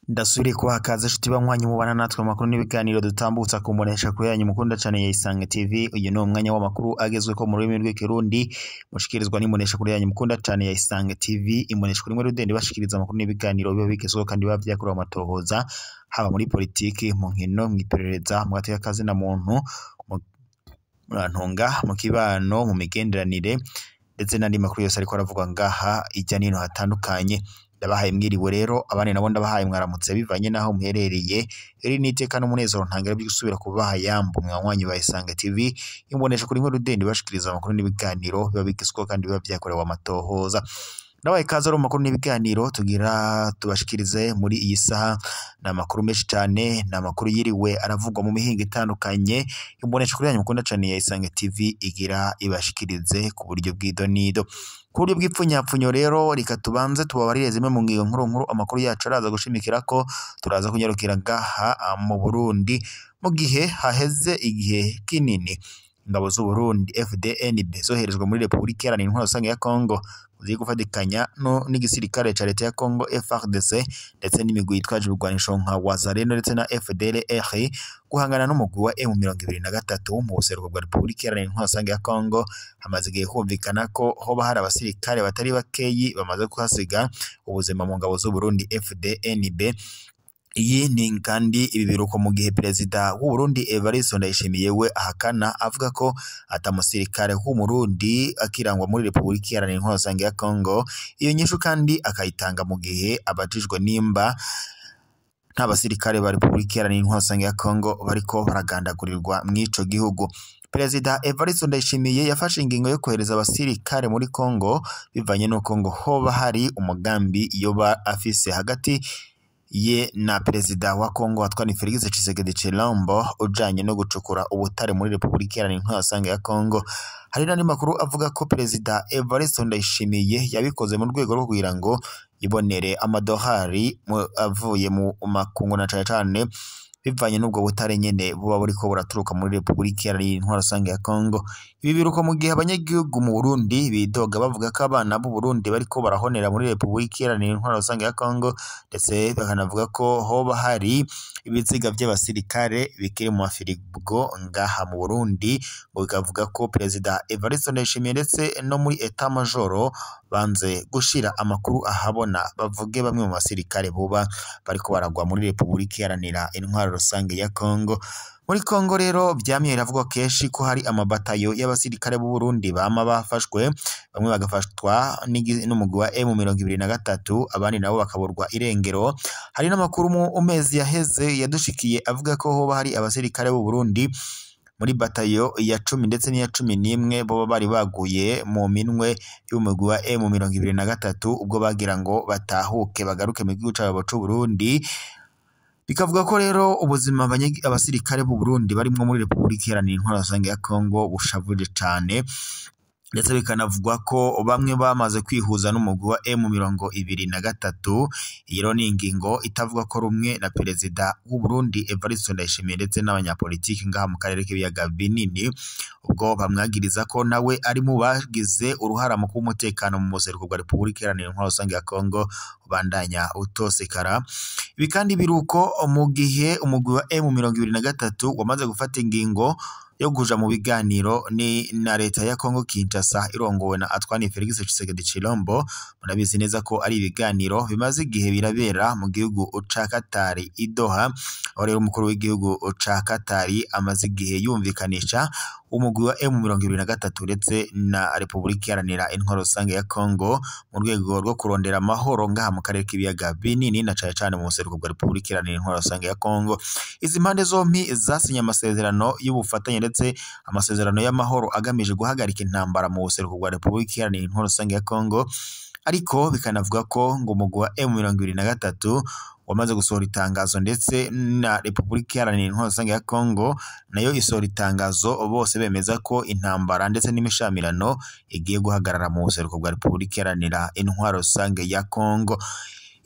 Ndasubiriye kubaha kaze nshuti banywanyi mubana natwe amakuru n'ibiganiro dutambutsa ku mbonesha kure yanyu mukunda cane ya Isange TV. Uyu ni umwanya w'amakuru agezweko mu rurimi rw'ikirundi mushikirizwa n'imbonesha kure yanyu mukunda cane ya Isange TV. Imbonesha kure imwe rudende bashikiriza amakuru n'ibiganiro biba bigezweho kandi biba vyakorewe amatohoza, haba muri politiki, mu nkino, mw'iperereza, mu gateka kazina muntu, murantunga, mu kibano, mu migenderanire ndetse n'andi makuru yose ariko aravugwa ngaha irya nino hatandukanye. Ndabahaye mwiriwe rero, abandi nabo ndabahaye mwaramutse bivanye n'aho muherereye. Iri ni iteka n'umunezero ntangere byo gusubira kubaha yambo mwanywanyi ba Isange TV, imbonesha kuri inkuru rudende bashikiriza amakuru n'ibiganiro biba bigezweho kandi biba vyakorewe amatohoza. Ndabahaye ikaze rero mu makuru n'ibiganiro tugira tubashikirize muri iyi saha. Ni amakuru menshi cane, ni amakuru yiriwe aravugwa mu mihingo itandukanye. Imbonesha kuri yanyu mukunda cane ya Isange TV igira ibashikirize ku buryo bw'idonido. Ku buryo bw'ipfunyapfunyo rero, reka tubanze tubabarire zimwe mu ngingo nkuru nkuru amakuru yacu araza gushimikira ko turaza kunyarukira ngaha mu Burundi, mu gihe haheze igihe kinini ingabo z'u Burundi FDNB zoherejwe muri Repubulika Iharanira Intwaro Rusange ya Congo ziri gufatikanya n'igisirikare ca leta ya Congo FARDC ndetse n'imigwi yitwaje ibigwanisho nka Wazalendo ndetse na FDLR guhangana n'umugwi wa M23 mu buseruko bwa Repubulika Iharanira Intwaro Rusange ya Congo. Hamaze igihe humvikana ko hoba hari abasirikare batari bakeyi bamaze kuhasiga ubuzima mu ngabo z'u Burundi FDNB. Iyi ni kandi ibi biruko mu gihe perezida w'u Burundi Evariste Ndayishimiye we ahakana avuga ko atamusirikare w'Umurundi akirangwa muri Repubulika Iharanira Intwaro Rusange ya Congo. Iyo nyishu kandi akayitanga mu gihe abajijwe nimba nta basirikare ba Repubulika Iharanira Intwaro Rusange ya Congo bariko baragandagurirwa mw'ico gihugu. Perezida Evariste Ndayishimiye yafashe ingingo yo kohereza abasirikare muri Congo bivanye n'uko ngo hoba hari umugambi yoba afise hagati ye na perezida wa Congo Antoine Felix Tshisekedi Tshilombo ujanye no gucukura ubutare muri Repubulika Iharanira Intwaro Rusange ya Congo. Hari n'andi makuru avuga ko perezida Evariste Ndayishimiye yabikoze mu rwego rwo kugira ngo yibonere amadolari avuye mu makungu na cane cane bivanye n'ubwo butare nyene buba buriko buraturuka muri Repubulika Iharanira Intwaro Rusange ya Congo. Ibi biruko mu gihe abanyagihugu mu Burundi bidoga bavuga ko abana b'u Burundi bariko barahonera muri Repubulika Iharanira Intwaro Rusange ya Congo, ndetse bakanavuga ko hoba hari ibiziga vy'abasirikare bikiri mu mafirigo ngaha mu Burundi, ngo bikavuga ko perezida Evariste Ndayishimiye ndetse no muri etat majoro banze gushira amakuru ahabona bavuge bamwe mu basirikare boba bariko baragwa muri Repubulika Iharanira Intwaro Rusange ya Congo. Muri Congo rero vyamye biravugwa kenshi ko hari amabatayo y'abasirikare b'u Burundi bama bafashwe, bamwe bagafatwa n'umugwi wa M23, abandi nabo bakaburwa irengero. Hari n'amakuru mu mezi yaheze yadushikiye avuga ko hoba hari abasirikare b'u Burundi muri batayo ya 10 ndetse n'iya 11 boba bari baguye mu minwe y'umugwi wa M23 ubwo bagira ngo batahuke bagaruke mu gihugu cabo c'u Burundi. Bikavuga ko rero ubuzima abasirikare b'u Burundi barimwo muri Repubulika Iharanira Intwaro Rusange ya Congo bushavuje cane, ndetse bikanavugwa ko bamwe bamaze kwihuza n'umugwi wa M23. Iyi rero ni ingingo itavuga ko rumwe na perezida w'u Burundi Evariste Ndayishimiye ndetse n'abanyapolitiki ngaha mu karere k'ibiyaga binini, ubwo bamwagiriza ko nawe ari mu bagize uruhara mu kuba umutekano mu buseruko bwa Repubulika Iharanira Intwaro Rusange ya Congo ubandanya utosekara. Ibi kandi biruko mu gihe umugwi wa M23 wamaze gufata ingingo yo kuja mu biganiro ni na leta ya Congo Kinshasa irongowe na Antoine Felix Tshisekedi Tshilombo. Murabizi neza ko ari ibiganiro bimaze igihe birabera mu gihugu ca Qatar i Doha, aho rero umukuru w'igihugu ca Qatar amaze igihe yumvikanisha umugwi wa M23 ndetse na Repubulika Iharanira Intwaro Rusange ya Congo mu rwego rwo kurondera amahoro ngaha mu karere k'ibiyaga binini na cane cane mu buseruko bwa Repubulika Iharanira Intwaro Rusange ya Congo. Izi mpande zompi zasinye amasezerano y'ubufatanye ndetse amasezerano y'amahoro agamije guhagarika intambara mu buseruko bwa Repubulika Iharanira Intwaro Rusange ya Congo, ariko bikanavuga ko ngo umugwi wa M23 wamaze gusohora itangazo ndetse na Repubulika Iharanira Intwaro Rusange ya Congo nayo isohora itangazo, bose bemeza ko intambara ndetse n'imishamirano igiye guhagarara mu buseruko bwa Repubulika Iharanira Intwaro Rusange ya Congo.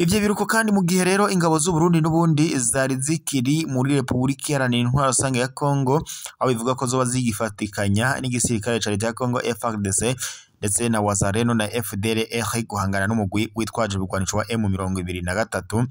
Ivyo biruko kandi mu gihe rero ingabo z'u Burundi n'ubundi zari zikiri muri Republika Iharanira Intwaro Rusange ya Kongo, aho bivuga ko zoba zigifatikanya n'igisirikare ca leta ya Kongo FARDC ndetse na Wazalendo na FDLR guhangana n'umugwi witwaje ibigwanisho wa M23.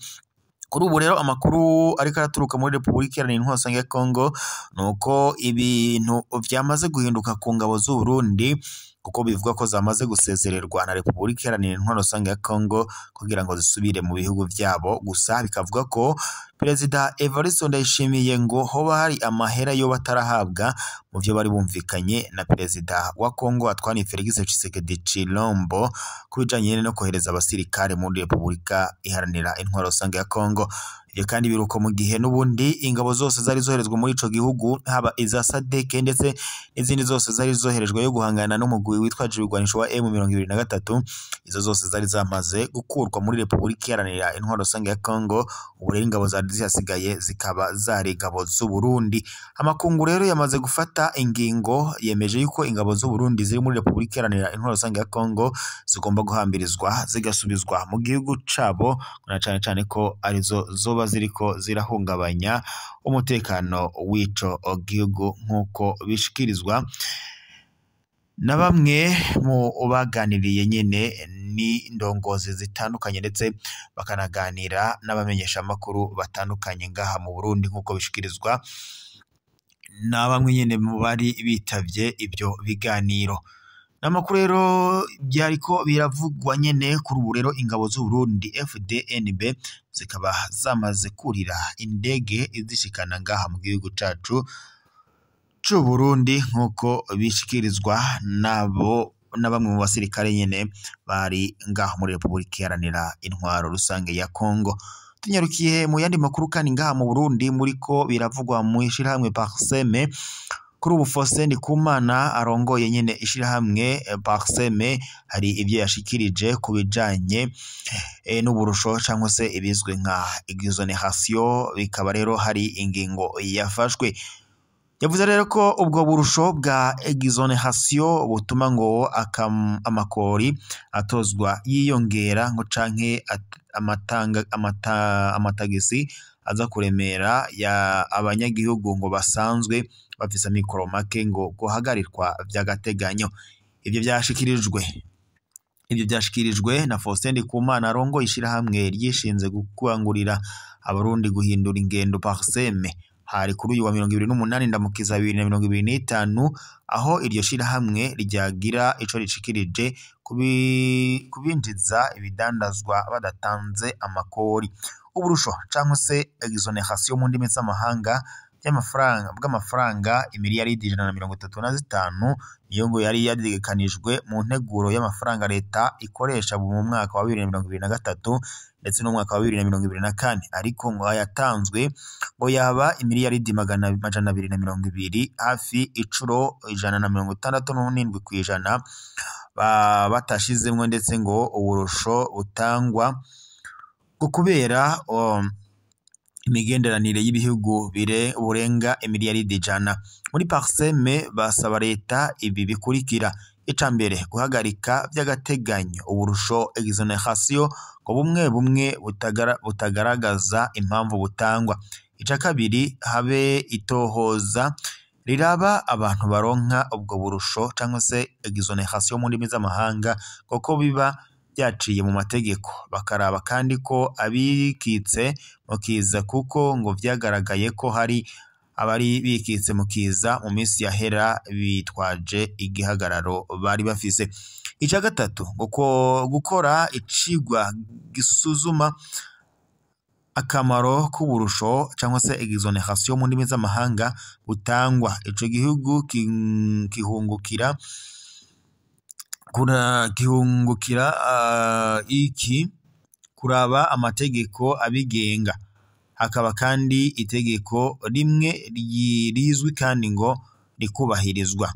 Kuri ubu rero amakuru ariko araturuka muri Republika Iharanira Intwaro Rusange ya Kongo nuko ibintu vyamaze guhinduka ku ngabo z'u Burundi, kuko bivuga ko zamaze gusezererwa na Republika Iharanira Intwaro Rusange ya Kongo kugira ngo zisubire mu bihugu vyabo. Gusa bikavuga ko Perezida Evariste Ndayishimiye ngo hoba hari amahera yoba atarahabwa mu vyo bari bumvikanye na Perezida wa Kongo Antoine Felix Tshisekedi Tshilombo ku bijanye no kohereza abasirikare muri Republika Iharanira Intwaro Rusange ya Kongo. Ivyo kandi biruko mu gihe n'ubundi ingabo zose zari zoherezwa muri ico gihugu, haba iza SADC ndetse n'izindi zose zari zoherejwe yo guhangana n'umugwi witwaje ibigwanisho wa M23, izo zose zari zamaze gukurwa muri Republika Iharanira Intwaro Rusange ya Kongo. Ubu rero ingabo zari zihasigaye zikaba zari ingabo z'u Burundi. Amakungu rero yamaze gufata ingingo yemeje yuko ingabo z'u Burundi ziri muri Republika Iharanira Intwaro Rusange ya Kongo zigomba guhambirizwa zigasubizwa mu gihugu cabo, na cane cane ko arizo zoba ziriko zirahungabanya umutekano w'ico gihugu, nk'uko bishikirizwa na bamwe mu baganiriye nyene n'indongozi zitandukanye, ndetse bakanaganira n'abamenyeshamakuru batandukanye ngaha mu Burundi, nk'uko bishikirizwa na bamwe nyene mu bari bitavye ivyo biganiro. N'amakuru rero byariko biravugwa nyene kuri ubu rero ingabo z'u Burundi FDNB zikaba zamaze kurira indege izishikana ngaha mu gihugu cacu c'u Burundi, nk'uko bishikirizwa nabo na bamwe mu basirikare nyene bari ngaho muri Republika Iharanira Intwaro Rusange ya Kongo. Tunyarukiye mu yandi makuru kandi ngaha mu Burundi muriko biravugwa mu ishirahamwe Parseme. Kuri ubu Faustin Ndikumana arongoye nyene ishirahamwe Parseme hari ivyo yashikirije ku bijanye n'uburusho cyangwa se ibizwi nka exoneration, bikaba rero hari ingingo yafashwe. Yavuze rero ko ubwo burusho bwa exoneration butuma ngo amakori atozwa yiyongera, ngo canke amatagisi aza kuremera ya abanyagihugu ngo basanzwe bafise amikoro make ngo guhagarikwa vy'agateganyo. Ivyo vyashikirijwe na Faustin Ndikumana arongoye ishirahamwe ryishinze gukangurira abarundi guhindura ingendo Parseme. Hari kuri uyu wa 28 Ndamukiza 2025, aho iryo shirahamwe ryagira ico rishikirije kubinjiza ibidandazwa badatanze amakori. Uburusho canke se exoneration mu ndimi z'amahanga bw'amafaranga imiliyaridi 135 niyo ngo yari yategekanijwe mu nteguro y'amafaranga leta ikoresha mu mwaka wa 2023 ndetse n'umwaka wa 2024, ariko ngo ayatanzwe ngo yaba imiliyaridi 220, hafi icuro 167% batashizemwo, ndetse ngo uburusho butangwa ngo kubera imigenderanire y'ibihugu burenga imiliyaridi 100. Muri Parseme basaba leta ibi bikurikira: ica mbere, guhagarika vy'agateganyo uburusho exoneration ngo bumwe bumwe butagaragaza impamvu butangwa. Ica kabiri, habe itohoza riraba abantu baronka ubwo burusho cyangwa se exoneration mu ndimi z'amahanga, kuko biba byaciye mu mategeko. Bakaraba kandi ko abikitse mu kiza, kuko ngo vyagaragaye ko hari abari bikitse mu kiza mu minsi yahera bitwaje igihagararo bari bafise. Ica gatatu, gukora icigwa gisuzuma akamaro k'uburusho cyangwa se exoneration mu ndimi z'amahanga butangwa, ico gihugu kihungukira iki kuraba amategeko abigenga. Hakaba kandi itegeko rimwe rizwi kandi ngo rikubahirizwa.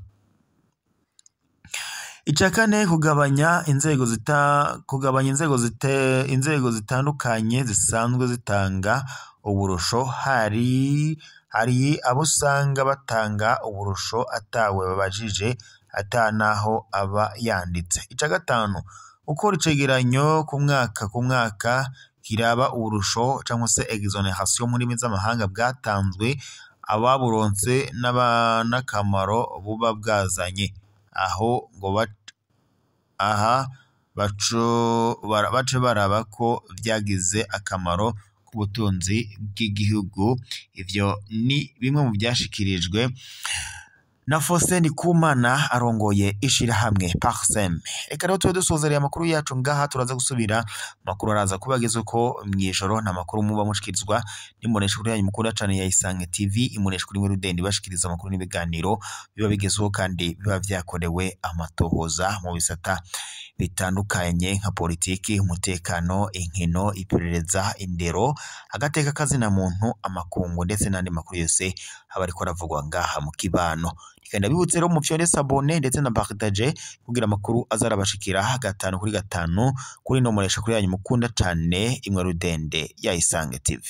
Ica kane, kugabanya inzego inzego zitandukanye zisanzwe zitanga uburusho. Hari abo usanga batanga uburusho atawe babajije, ata naho aba yanditse. Ica gatanu, gukora icegeranyo ku mwaka ku mwaka kiraba uburusho cyangwa se exoneration mu ndimi z'amahanga bwatanzwe, ababuronse n'akamaro buba bwazanye. Aho ngo aha bace baraba ko vyagize akamaro k'ubutunzi bw'igihugu. Ivyo ni bimwe mu vyashikirijwe na Faustin Ndikumana arongoye ishirahamwe Parsem. Reka rero tube dusozereye amakuru yacu ngaha, turaza gusubira amakuru araza kubageza uko mw'ijoro. Nta makuru muba mushikirizwa n'imbonesha yanyu mukunda cane ya Isange TV, imbonesha kuri Rudende bashikiriza amakuru n'ibiganiro biba bigezweho kandi biba vyakorewe amatohoza mu bisata bitandukanye nka politiki, umutekano, inkino, iperereza, indero, agateka kazina muntu, amakungu ndetse n'andi makuru yose aba ariko aravugwa ngaha mu kibano. Reka ndabibutse rero mufyonde s'abonner ndetse na partager kugira amakuru azarabashikira 5 kuri 5 kuri ino mbonesha kuri yanyu mukunda cane imwe Rudende ya Isange TV.